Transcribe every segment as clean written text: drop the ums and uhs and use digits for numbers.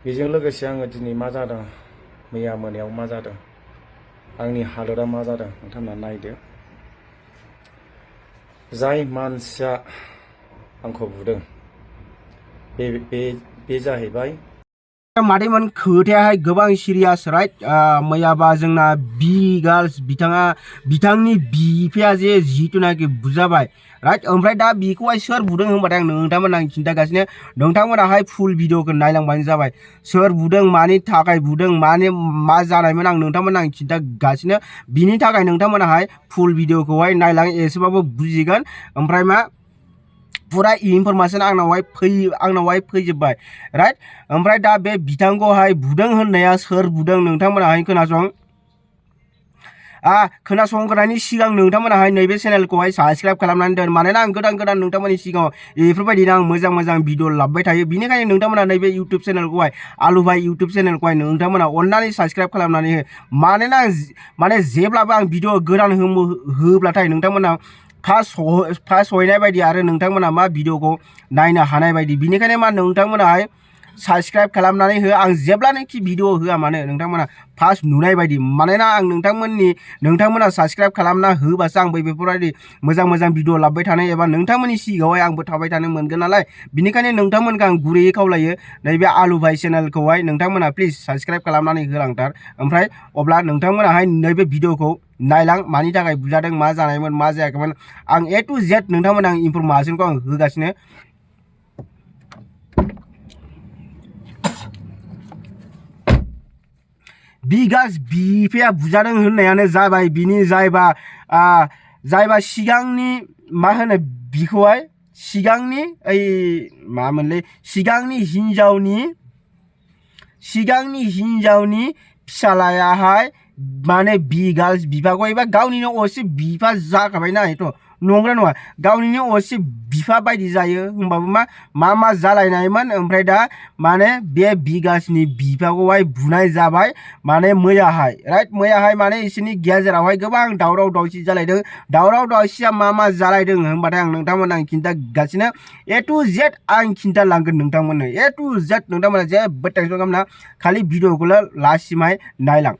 बेजों लोगोसे आङो दिनै मा जादों मैया मोनायाव मा जादों आंनि हालोदा मा जादों नोंथांमोना नायदो। जाय मानसिया आंखौ बुदों बे जाहैबाय मादैमोन खोथायाहाय गोबां सिरियास राइट मैयाबा जोंना बि गार्ल्स बिथांनि बिफाया जे जिथुनाखि बुजाबाय राइट ओमफ्राय दा बिखौहाय सोर बुदों होनबाथाय आं नोंथांमोन आं खिन्थागासिनो नोंथांमोनाहाय फुल भिडिअखौ नायलांबानो जाबाय सोर बुदों मानि थाखाय बुदों माने मा जानायमोन आं नोंथांमोन आं खिन्थागासिनो बिनि थाखाय नोंथांमोनाहाय फुल भिडिअखौहाय नायलां एसेबाबो बुजिगोन ओमफ्राय मा पूरा इनफरमेशन आंनावहाय फैजोब्बाय राइट ओमफ्राय दा बे बिथांखौहाय बुदों होननाया सोर बुदों नोंथांमोनाहाय खोनासंग्रानि सिगां नोंथांमोनाहाय नैबे चेनेलखौहाय साबस्क्राइब खालामनानै दोन मानोना आं गोदान नोंथांमोननि सिगाङाव बेफोरबायदिनो आं मोजां भिडिअ लाबोबाय थायो बिनिखायनो नोंथांमोना नैबे इउटुब चेनेलखौहाय आलुभाई इउटुब चेनेलखौहाय नोंथांमोना अननानै साबस्क्राइब खालामनानै हो मानोना माने जेब्लाबो आं भिडिअ गोदान होब्लाथाय नोंथांमोना फार्स्ट सहैनाय बायदि आरो नोंथांमोना मा भिडिअखौ नायनो हानाय बायदि बिनिखायनो मा नोंथांमोनाहाय साबस्क्राइब खालामनानै हो आं जेब्लानोखि भिडिअ होआ मानो नोंथांमोना फार्स्ट नुनाय बायदि मानोना आं नोंथांमोना साबस्क्राइब खालामना होबासो आंबो बेफोरबायदि मोजां भिडिअ लाबोबाय थानाय एबा नोंथांमोननि सिगाङावहाय आंबो थाबाय थानो मोनगोन नालाय बिनिखायनो नोंथांमोनखौ आं गुरैयै खावलायो नैबे आलुभाई चेनेलखौहाय नोंथांमोना प्लिज साबस्क्राइब खालामनानै होलांथार ओमफ्राय अब्ला नोंथांमोनाहाय नैबे भिडिअखौ नायलां मानि थाखाय बुजादों मा जानायमोन मा जायाखैमोन आं A to Z नोंथांमोन आं इनफरमेशनखौ आं होगासिनो बिगास बिफाया बुजादों होननायानो जाबाय बिनि जायबा सिगांनि मा होनो बिखौहाय सिगांनि हिनजावनि फिसालायाहाय माने बि गार्ल्स बिफाखौ एबा गावनिनो असे बिफा जाखाबायना एथ' नंगौना नङा गावनिनो असे बिफा बायदि जायो होमबाबो मा जालायनायमोन ओमफ्राय दा माने बे बि गार्ल्सनि बिफाखौहाय बुनाय जाबाय माने मैयाहाय राइट मैयाहाय माने इसोरनि गेजेरावहाय गोबां दावराव दावसि जालायदों दावराव दावसिया मा जालायदों होनबाथाय आं नोंथांमोन आं खिन्थागासिनो A to Z आं खिन्थालांगोन नोंथांमोननो A to Z नोंथांमोना जेबो टेनसन खालामना खालि भिडिअखौल' लास्टसिमहाय नायलां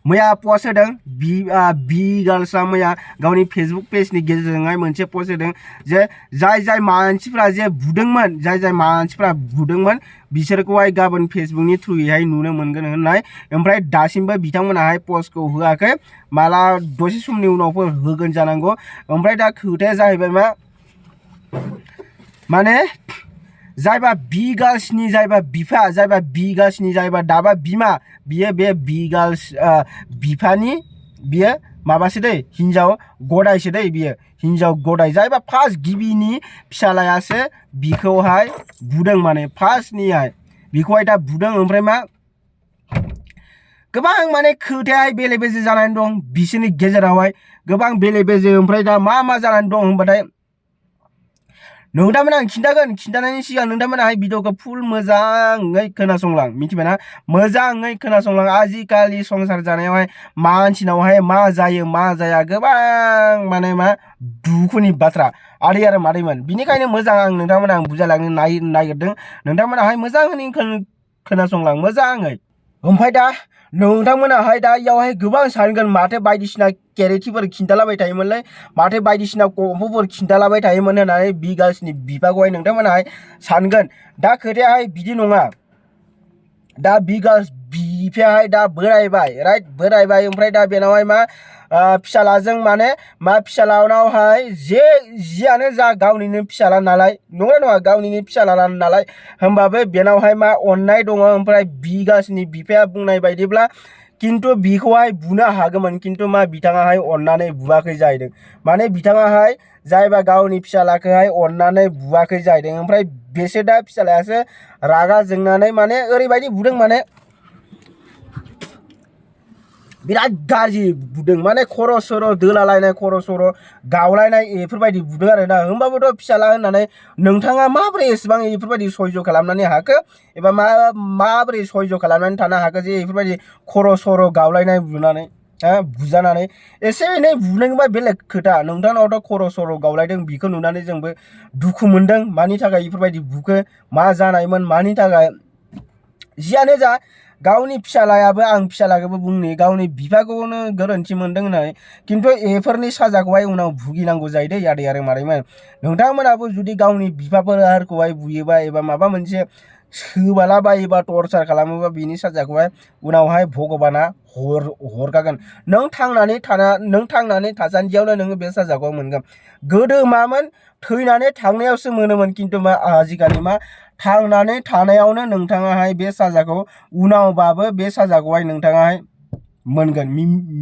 मैया पस्ट होदों बि गार्ल्सआ मैया गावनि फेसबुक पेजनि गेजेरजोंहाय मोनसे पस्ट होदों जे जाय मानसिफ्रा जे बुदोंमोन जाय मानसिफ्रा बुदोंमोन बिसोरखौहाय गाबोन फेसबुकनि थ्रुयैहाय नुनो मोनगोन होननाय ओमफ्राय दासिमबो बिथांमोनाहाय पस्टखौ होआखै माला दसे समनि उनावफोर होगोन जानांगौ ओमफ्राय दा खोथाया जाहैबाय माने जायबा बि गार्ल्सनि जायबा बिफा जायबा बि गार्ल्सनि जायबा दाबा बिमा बियो बे बि गार्ल्स बिफानि बियो माबासो दै हिनजाव गदायसो दै बियो हिनजाव गदाय जायबा फार्स्ट गिबिनि फिसालायासो बिखौहाय बुदों माने फार्स्टनिहाय बिखौहाय दा बुदों ओमफ्राय गोबां माने खोथायाहाय बेले बेजे जानानै दं बिसोरनि गेजेरावहाय गोबां बेले बेजे ओमफ्राय दा मा जानानै दं होनबाथाय नोंथांमोना आं खिन्थानायनि सिगां नोंथांमोनाहाय भिडिअखौ फुल मोजाङै खोनासंलां मिथिबायना मोजाङै खोनासंलां आजिखालि संसार जानायावहाय मानसिनावहाय मा जायो मा जाया गोबां माने दुखुनि बाथ्रा आदै आरो मादैमोन बिनिखायनो मोजां आं नोंथांमोना आं बुजायलांनो नागिरदों नोंथांमोनाहाय मोजाङै खोनासंलां मोजाङै ओमफ्राय दा नोंथांमोनाहाय दा इयावहाय गोबां सानगोन माथो बायदिसिना केरेक्टारफोर खिन्थालाबाय थायोमोनलै माथो बायदिसिना कम्फुफोर खिन्थालाबाय थायोमोन होननानै बि गार्ल्सनि बिफाखौहाय नोंथांमोनाहाय सानगोन दा खोथायाहाय बिदि नङा दा बि गार्ल्स बिफायाहाय दा बोरायबाय राइट बोरायबाय ओमफ्राय दा बेनावहाय फिसालाजों माने फिसालानावहाय जियानो जा गावनिनो फिसाला नालाय नंगौना नङा गावनिनो फिसाला नालाय होमबाबो बेनावहाय अननाय दङ ओमफ्राय बि गार्ल्सनि बिफाया बुंनाय बायदिब्ला किन्तु बिखौहाय बुनो हागौमोन किन्तु बिथाङाहाय अननानै बुवाखै जाहैदों माने बिथाङाहाय जायबा गावनि फिसालाखौहाय अननानै बुवाखै जाहैदों ओमफ्राय बेसो दा फिसालायासो रागा जोंनानै माने ओरैबायदि बुदों माने बिराद गाज्रि बुदों माने खर' सर' दोलालायनाय खर' सर' गावलायनाय बेफोरबायदि बुदों आरोना होमबाबोथ' फिसाला होननानै नोंथाङा माबोरै एसेबां बेफोरबायदि सयज' खालामनानै हाखो एबा माबोरै सयज' खालामनानै थानो हाखो जे बेफोरबायदि खर' सर' गावलायनाय बुनानै बुजानानै एसे एनै बुनायबा बेलेग खोथा नोंथांनावथ' खर' सर' गावलायदों बिखौ नुनानै जोंबो दुखु मोनदों मानि थाखाय बेफोरबायदि बुखो मा जानायमोन मानि थाखाय जियानो जा गावनि फिसालायाबो आं फिसालाखौबो बुंनि गावनि बिफाखौनो गोरोन्थि मोनदों होननानै खिन्थु एफोरनि साजाखौहाय उनाव भुगिनांगौ जायो दै आदै आरो मादैमोन नोंथांमोनाबो जुदि गावनि बिफाफोरखौहाय बुयोबा एबा माबा मोनसे सोबाला बायोबा टर्चार खालामोबा बिनि साजाखौहाय उनावहाय भगबाना हरखागोन नों थांनानै थासान्दियावनो नोङो बे साजाखौ मोनगोन गोदो मामोन थैनानै थांनायावसो मोनोमोन खिन्थु मा आजिखालि मा थांनानै थानायावनो नोंथाङाहाय बे साजाखौ उनावबाबो बे साजाखौहाय नोंथाङाहाय मोनगोन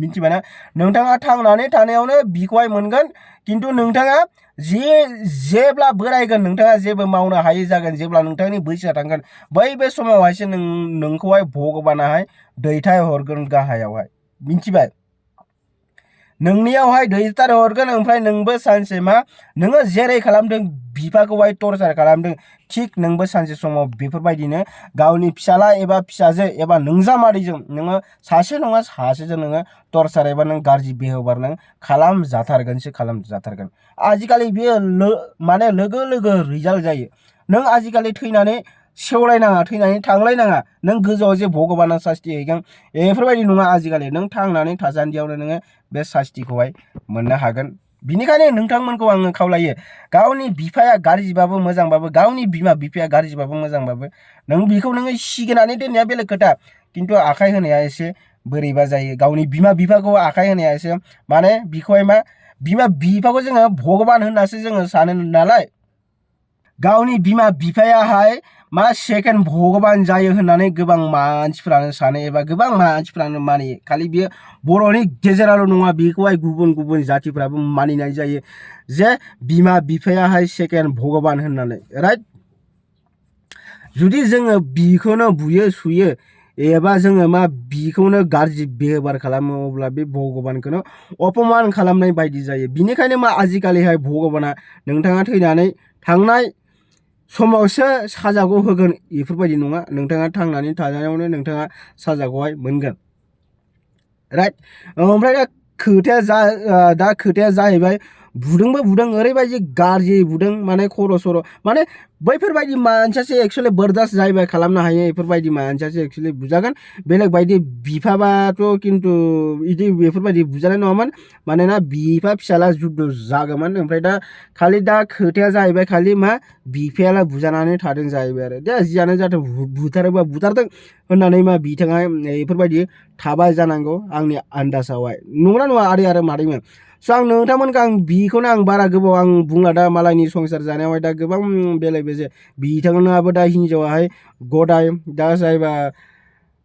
मिथिबायना नोंथाङा थांनानै थानायावनो बिखौहाय मोनगोन खिन्थु नोंथाङा जेब्ला बोरायगोन नोंथाङा जेबो मावनो हायै जागोन जेब्ला नोंथांनि बैसोआ थांगोन बै समावहायसो नोंखौहाय भगबानाहाय दैथाय हरगोन गाहायावहाय मिथिबाय नोंनियावहाय दैथाय हरगोन ओमफ्राय नोंबो सानसे मा नोङो जेरै खालामदों बिफाखौहाय टर्चार खालामदों थिग नोंबो सानसे समाव बेफोरबायदिनो गावनि फिसाला एबा फिसाजो एबा नोंजामादैजों नोङो सासे नङा सासेजों नोङो टर्चार एबा नों गाज्रि बिहेभियार नों खालामजाथारगोन आजिखालि बेयो माने लोगो रिजाल्ट जायो नों आजिखालि थैनानै सेवलायनाङा थैनानै थांलायनाङा नों गोजौआव जे भगबाना सास्ति हैगोन बेफोरबायदि नङा आजिखालि नों थांनानै थासान्दियावनो नोङो बे सास्तिखौहाय मोननो हागोन बिनिखायनो नोंथांमोनखौ आङो खावलायो गावनि बिफाया गाज्रिबाबो मोजांबाबो गावनि बिमा बिफाया गाज्रिबाबो मोजांबाबो नों बिखौ नोङो सिगिनानै दोननाया बेलेग खोथा खिन्थु आखाइ होनाया एसे बोरैबा जायो गावनि बिमा बिफाखौ आखाइ होनाया एसे माने बिखौहाय मा बिमा बिफाखौ जोङो भगबान होननासो जोङो सानो नालाय गावनि बिमा बिफायाहाय मा सेकेन्ड भगबान जायो होननानै गोबां मानसिफ्रानो सानो एबा गोबां मानसिफ्रानो मानियो खालि बियो बर'नि गेजेरावल' नङा बेखौहाय गुबुन जातिफ्राबो मानिनाय जायो जे बिमा बिफायाहाय सेकेन्ड भगबान होननानै राइट जुदि जोङो बिखौनो बुयो सुयो एबा जोङो मा बिखौनो गाज्रि बिहेभियार खालामो अब्ला बे भगबानखौनो अपमान खालामनाय बायदि जायो बिनिखायनो मा आजिखालिहाय भगबाना नोंथाङा थैनानै थांनाय समावसो साजाखौ होगोन बेफोरबायदि नङा नोंथाङा थांनानै थानायावनो नोंथाङा साजाखौहाय मोनगोन राइट ओमफ्राय दा खोथाया जाहैबाय बुदोंबो बुदों ओरैबायदि गाज्रि बुदों माने खर' सर' माने बैफोरबायदि मानसियासो एक्सुवेलि बर्दाश्त जाहैबाय खालामनो हायो बेफोरबायदि मानसियासो एक्सुवेलि बुजागोन बेलेग बायदि बिफाबाथ' खिन्थु बिदि बेफोरबायदि बुजानाय नङामोन मानोना बिफा फिसाला जुद्ध जागौमोन ओमफ्राय दा खोथाया जाहैबाय खालि मा बिफायाला बुजानानै थादों जाहैबाय आरो दे जियानो जाथों बुथारोबा बुथारदों होननानै मा बिथाङा बेफोरबायदि थाबाय जानांगौ आंनि आन्दाजावहाय नंगौना नङा आरो मादैमोन स' आं नोंथांमोनखौ आं बिखौनो आं बारा गोबाव आं बुंला दा मालायनि संसार जानायावहाय दा गोबां बेले बेजे बिथांनाबो दा हिन्जावाहाय गदाय दा जायबा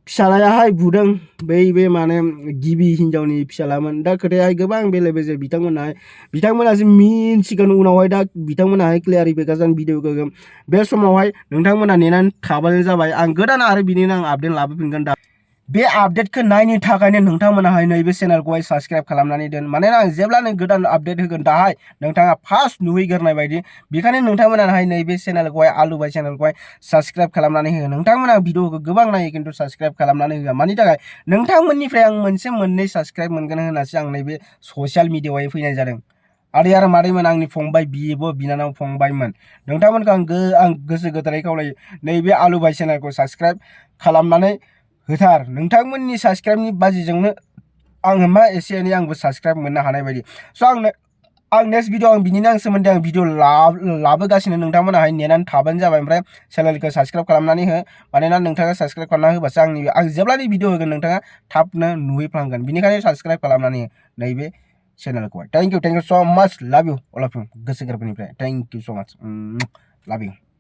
फिसालायाहाय बुदों बे माने गिबि हिन्जावनि फिसालामोन दा खोथायाहाय गोबां बेले बेजे बिथांमोनासो मिन्थिगोन उनावहाय दा बिथांमोनाहाय क्लियारिफिकेसन भिडिअ होगोन बे समावहाय नोंथांमोना नेनानै थाबानो जाबाय आं गोदान आरो बिनिनो आं आपडेट लाबोफिनगोन दा बे आपडेटखौ नायनो थाखायनो नोंथांमोनाहाय नैबे चेनेलखौहाय साबस्क्राइब खालामनानै दोन मानोना आं जेब्लानो गोदान आपडेट होगोन दाहाय नोंथाङा फार्स्ट नुहैग्रोनाय बायदि बेखायनो नोंथांमोनाहाय नैबे चेनेलखौहाय आलुबाय चेनेलखौहाय साबस्क्राइब खालामनानै हो नोंथांमोना भिडिअखौ गोबां नायो खिन्थु साबस्क्राइब खालामनानै होआ मानि थाखाय नोंथांमोननिफ्राय आं मोननै साबस्क्राइब मोनगोन होननासो आं नैबे ससियेल मिडियायावहाय फैनाय जादों आरो मादैमोन आंनि फंबाय बिब' बिनानाव फंबायमोन नोंथांमोनखौ आं गोसो गोथारै खावलायो नैबे आलुबाय चेनेलखौ साबस्क्राइब खालामनानै होथार नोंथांमोननि साबस्क्राइबनि बाजिजोंनो आङो मा एसे एनै आंबो साबस्क्राइब मोननो हानाय बायदि स' आं नेक्स्ट भिडिअ आं बिनिनो आं सोमोन्दै आं भिडिअ लाबोगासिनो नोंथांमोनाहाय नेनानै थाबानो जाबाय ओमफ्राय चेनेलखौ साबस्क्राइब खालामनानै हो मानोना नोंथाङा साबस्क्राइब खालामना होबासो आं जेब्लानि भिडिअ होगोन नोंथाङा थाबनो नुहैफ्लांगोन बिनिखायनो साबस्क्राइब खालामनानै हो नैबे चेनेलखौहाय थेंक इउ स' माच लाभ इउ अल अफ इउ गोसो गोरबोनिफ्राय थेंक इउ स' माच लाभ इउ